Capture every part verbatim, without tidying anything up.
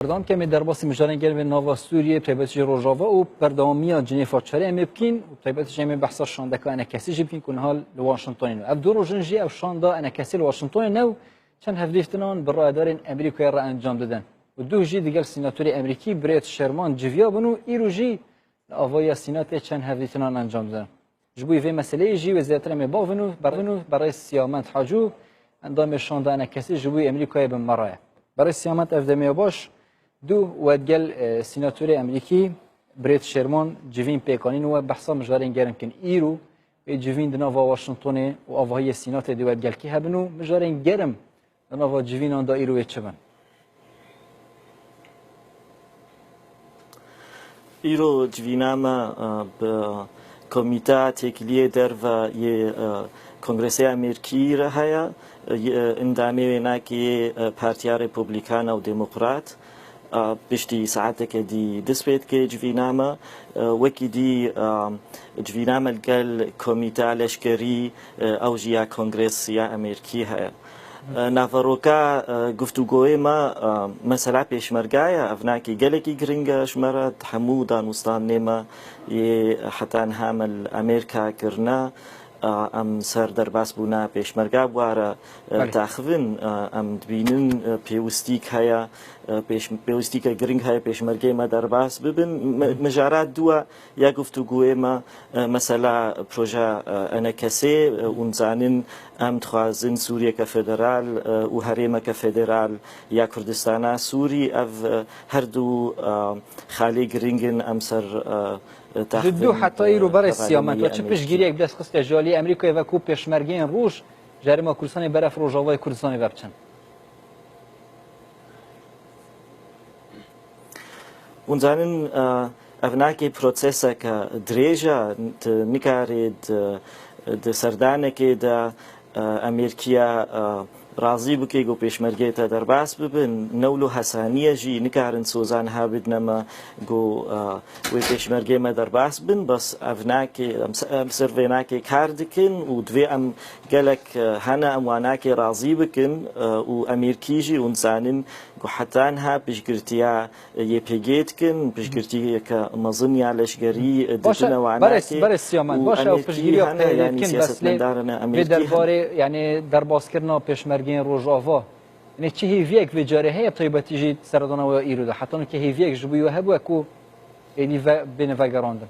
Berdewam ke em ê derbasî mijarên germ ên nava Sûriyê, taybetî jî Rojava û berdewamiya Cinêfa Çarê em ê bikîn û taybetî jî em ê behsa şandeka enekesî jî bikîn ku niha li Washingtonê ne. Ev du roj in jî ev şanda enekesî li Washingtonê ne û çend hevdîtinan bi rayedarên Amerîkayê re encam didin. Û duh jî digel sînatorê Amerîkî Brett Sherman civiya bin û îro jî li avahiya Sînatê çend hevdîtinan encam didin. Ji bo vê meseleyê jî wê zêdetir em ê bavin û berin û berê Siyamend Hacû, endamê şanda enekesî ji bo Amerîkayê bi me re ye. Berê Siyamend, ev demê baş. Du we digel, e, sînatorê Amerîkî Brett Sherman civîn pêk anîn û we behsa mijarên germ kin. Îro wê civîn di nava Washingtonê û avahiyê Sînatê di we digel kî hebin û mijarên germ di nava civînan de îro wê çi bin? Îro civîna me, e, bi Komîteya Têkiliyê Derve yê, e, Kongresê Amerîkî re heye. E, yê, e, endamê wê nake yê, e, Partiya Republikan û Demokrat. E, piştî saeteke dî dest pê dike civîna me. E, wekî dî, e, civîna me li gel Komîteya Leşkerî, e, ew jî ya Kongres ya Amerîkî heye. E, naveroka, e, guftûgoyê me, e, mesela pêşmerga ye. Ev nake gelekî giring e ji me re, di hemû danûstanê me yê heta niha me li Amerîka kirine. E, em ser derbasbûna pêşmerga bi wa re, e, Belê. taxivin. E, em dibînin, e, pêwistîk heye, e, pêş-, pêwistîke giring heye pêşmergeyê me derbas bibin. Me-, mijara dû e ya guftûgoyê me, e, mesela proje, e, enekesê, e, hûn zanin em dixwazin Sûriyeke federal, e, û herêmeke federal ya Kurdistana Sûrî, ev, e, her du, e, xalê giring in em ser, e, e, Ji dû taxivin, heta e, îro berê hevalên Siyamend, yê we çi Amerîkî. Piştgiriyek bi dest xiste ji alî Amerîkayê ve ku pêşmergeyên roj ji herêma Kurdistanê beref Rojavayê Kurdistanê ve biçin? Hûn zanin, e, ev nake proseseke dirêj e, tu nikarî di, di serdanekê de, e, Amerîkiya, e, razî bike ku pêşmergeyê te derbas bibin. Ne wilo hesanî ye jî, nikarin soza niha bidine me ku, e, wê pêşmergeyê me derbas bin. Bes ev nake, em se-, em ser vê nake kar dikin û divê em gelek, e, hene em wa nake razî bikin, e, û Amerîkî jî hûn zanin ku heta niha piştgirtiya Y P G dikin, piştgirtiyeke mezin ya leşkerî, e, Baş e, didine wa berê, nake. Berê Siyamend, û baş e, ew Amerîkî piştgiriya hene, peyvê yanî dikin, bes lê siyasetmedarên vê Amerîkî hene. Derbarê, yanî derbaskirina pêşmergeyên Rojava. Yanî çi hêviyek vê carê heye, taybetî jî seredana we ya îro de? Heta nûke hêviyek ji bo we hebûye ku êdî ve, bêne vegerandin?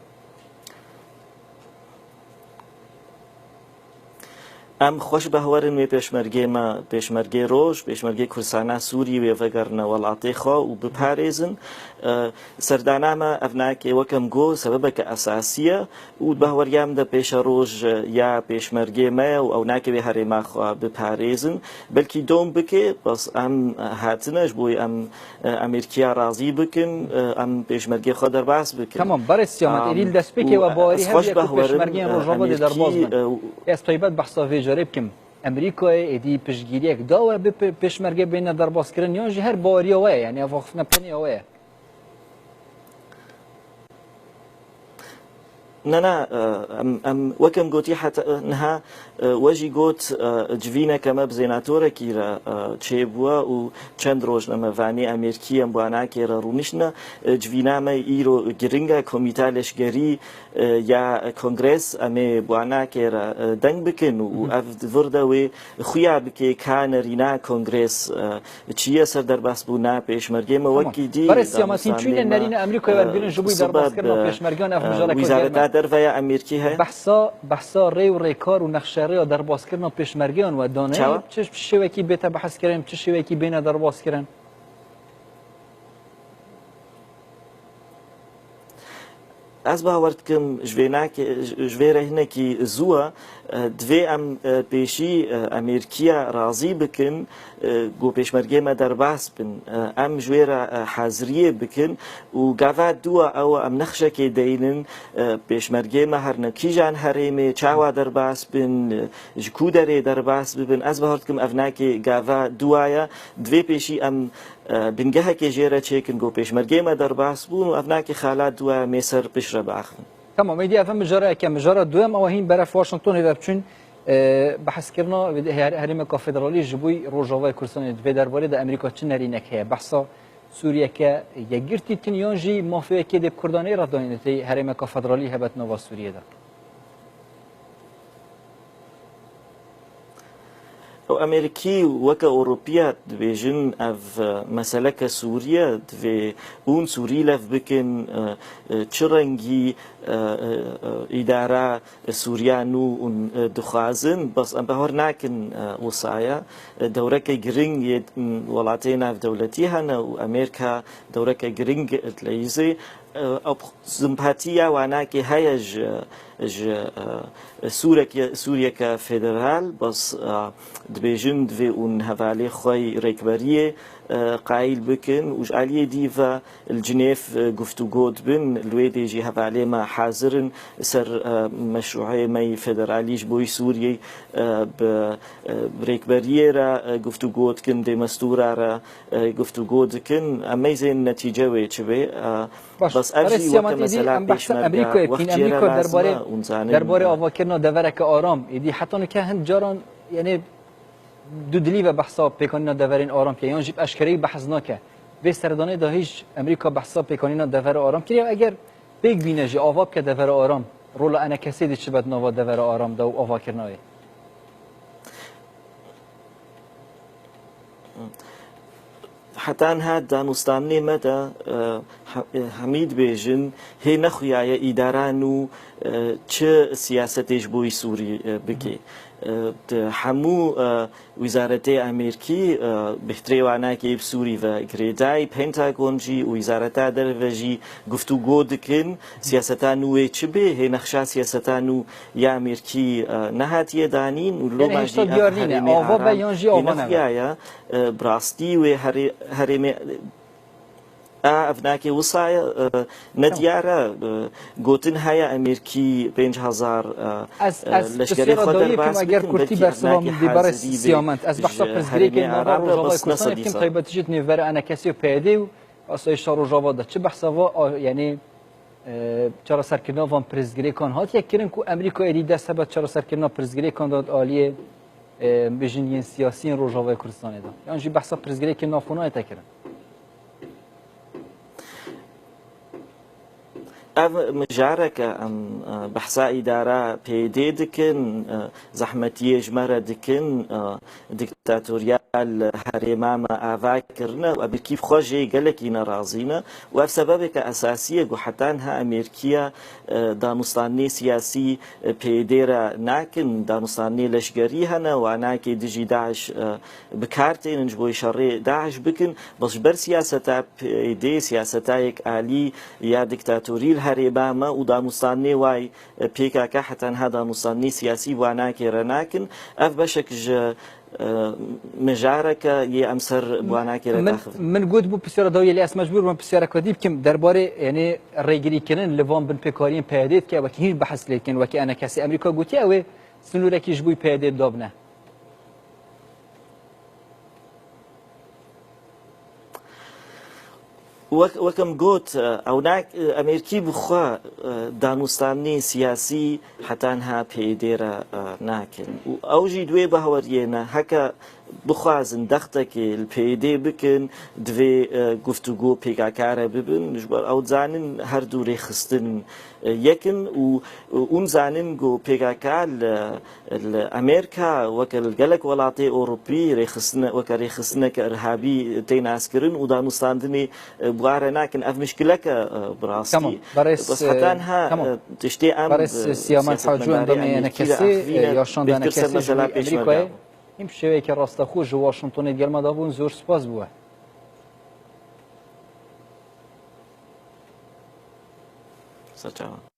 Em xweş behwerin wê pêşmergê me, pêşmergê roj, pêşmergê Kurdistana Sûrî wê vegerine welatê xwe û biparêzin. E, serdana me ev nake weke em got sebebeke esasî ye û behweriya min de pêşeroj ya pêşmergê me ye û ew nake wê herêma xwe biparêzin. Belkî dom bike, bes em hatine ji bo em e, Amerîkiya razî bikin, e, em pêşmergê xwe derbas bikin. Tamam, berê Siyamend, êdî li destpêkê we bawerî hebûye ku pêşmergeyên Rojava dê derbas bin. Ez taybet behsa vê carê bikim. Amerîkayê êdî piştgiriyek da we bi pê-, pêşmergê bêne derbaskirin, yan jî her baweriya we ye, yanî ev axiftina bi tenê ya we ye? Ne, ne, e, em, em, wek em gotî heta, e, niha, e, we jî got, e, civîneke me bi zênatorekî re, e, çêbûye û çend roj ne me vanê Amerîkî em bi wanakê re rûniştine. E, civîna me îro giring e, Komîta Leşkerî, e, ya Kongres em ê bi wanakê re, e, deng bikin û, û ev di vir de wê xuya bike ka nerîna Kongres, e, çi ye ser derbasbûna pêşmergê me. Tamam. Wekî dî Berê Siyamend, hîn çûyîne danûstanê me, nerîne Amerîkayê e, wergirin ji bo sibab, derbasbûna e, pêşmergeyan, ev e, mijareke wîzareta derve ya Amerîkî heye. Behsa, behsa rê û rêkar û nexşereya derbasbûna pêşmergeyan we daneyî. Çawa? Çi, çi şêwekî bête behskirin, çi şêwekî bêne derbaskirin? Ez bawer dikim ji vê nake-, ji vê re hinekî zû e. E, divê em, e, pêşî, e, Amerîkiya razî bikin, e, ku pêşmergê me derbas bin. E, em ji wê re, e, haziriyê bikin û gava dû e ew e, em nexşekê deynin, e, pêşmergê me herne kîjan herêmê, çawa derbas bin, e, ji ku derê derbas bibin. Ez bawer dikim ev nake gava dû e. Divê pêşî em e, bingehekê jê re çêkin ku pêşmergeyê me derbas bûn û ev nake xala dû em ê ser pişt re biaxivin. Tamam, êdî ev e mijara yekem. Mijara duyem, ew e hîn beref Washingtonê ve biçûn, e, behskirina her-, herêmeka federalî ji bo Rojavayê Kurdistanê. Di vê derbarê de Amerîka çi nerînek heye? Behsa Sûriyeke yekgirtî tin yan jî mafê yekê dê bi Kurdanê re danîne tê herêmeka federalî hebe di nava Sûriyê de? Ew Amerîkî weke Ewropiya dibêjin ev, e, meseleke Sûriye divê hûn Sûrî lev bikin, e, e, çi rengî, e, e, e, îdara Sûriya nû hûn, e, dixwazin, bes em behar nakin, e, wisaya. E, dewreke giring yê, m, welatê navdewletî hene û Amerîka dewreke giring dileyîzê. E, ew simpatiya wanakê heye ji, ji, e, Sûreke, Sûriyeke federal, bes, e, dibêjin divê hûn hevalê xwe yî rêkberiyê, e, qayîl bikin û ji aliyê dî ve li Cinêv, e, guftûgo dibin. Li wê dê jî hevalê me hazir in ser, e, meşrûeyê me yî federalî ji bo yî Sûriyeyê, e, bi, e, bi rêkberiyê re, e, guftûgo dikin, dê mestûra re, e, guftûgo dikin. Em meyzên netîce wê çi bê. E, Baş, bes ev berê jî weke Siyamet, êdî mesela em behsa pêşmerge Amerîkayê wext bikîn. jê re Amerîka lazim derbarê, e, hûn zanin, derbarê e, avakirina devereke aram, êdî heta nûke hin caran, yanî, dudilî ve behsa pêkanîna deverên aram ke, yan jî bi eşkereyî behs nake. Vê serdanê de hîç Amerîka behsa pêkanîna devera aram kiriye. Eger pêk bîne jî ava bike devera aram, rola enekesê dê çi be di nava devera aram de û avakirina wê? Heta niha danûstanê me de, e, he-, e, hemî dibêjin, hê nexuyaye îdara nû, e, çi siyasetê ji bo yî Sûrî, e, bike. E, di hemû, e, wîzaretê Amerîkî, e, bihtirê wanakê bi Sûrî ve girêdayî, Pentagon jî û Wîzareta Derve jî guftûgo dikin, siyaseta nû wê çi bê, hê nexşa siyaseta nû ya Amerîkî, e, nehatiye danîn û loma jî ev herêmê aram ê nexuyaye, e, bi rastî wê herê-, herêmê, a, ev nakê wisa ye, e, ne diyar e, e, gotin heye Amerîkî pênc hezar, e, e, leşkerê xwe derbas bikin, belkî ev nakê hazirî bê ji herêmê aram re, bes ne sedî sed. Taybetî jî di nêvbera enekesê û P Y D'ê û asayişa Rojava de çi behsa va, a, yanî, e, çareserkirina van pirsgirêkan hatiye kirin ku Amerîka êdî dest hebe çareserkirina pirsgirêkan de di aliyê, e, bijin yên siyasî yên Rojavayê Kurdistanê de? Yan jî behsa pirsgirêkên navxwe nayête kirin? Ev mijareke em, e, behsa îdara P Y D'ê dikin, e, zehmetiyê ji me re dikin, e, diktatoriya li herêma me ava kirine û Amerîkî bi xwe jê gelekî nerazî ne û ev sebebeke esasî ye ku heta niha Amerîkiya, e, danûstanê siyasî, e, P Y D'ê re nakin, danûstanê leşgerî hene, wanakê dijî DAIŞ, e, bi kar tênin ji bo şerê DAIŞ bikin, bes ji ber siyaseta P Y D, siyaseta yekalî ya diktatorî li herêma me û danûstanê way, e, P K K heta niha danûstanê siyasî wanakê re nakin. Ev beşek ji, e, mijareke yê em ser wanakê re daxivin. Min got bû pisyara dawiyê, lê ez mecbûr bûm pisyareke dî bikim. Derbarê, yanî, rêgirîkirin li van binpêkariyên P Y D dike, wekî hîn behs lê dikin, wekî enekesê Amerîka gotiye, ew ê sinûrekî ji bo P Y D dabine. Wek, wek em got, e, ew nak, e, Amerîkî bi xwe, e, danûstanê siyasî heta niha P Y D re, e, nakin. Û ew jî di wê baweriyê ne, heke bixwazin dextekê li P Y D bikin, divê, e, guftûgo P K K re bibin, ji ber ew dizanin her du rêxistin, e, yek in û, û hûn zanin ku P K K li, li Amerîka weke li gelek welatê Ewropî rêxistine, weke rêxistineke irhabî tê naskirin û danûstandinê, e, bi wa re nakin. Ev mişkileke, e, bi rastî. Tamam, berêz, Bes heta e, niha, tamam. e, tiştê em, Berêz e, Siyamet Hacû, siyasetmedarê endamê Amerîkî N K S, re axivîne, e, yaşanda bêhtir ser N K S ji mesela bo Amerîkayê. Pêşmerga bû. Hîn bi şêweyeke rasteqû ji Washingtonê digel me de bûn, zor spas bo we. Ser çavan.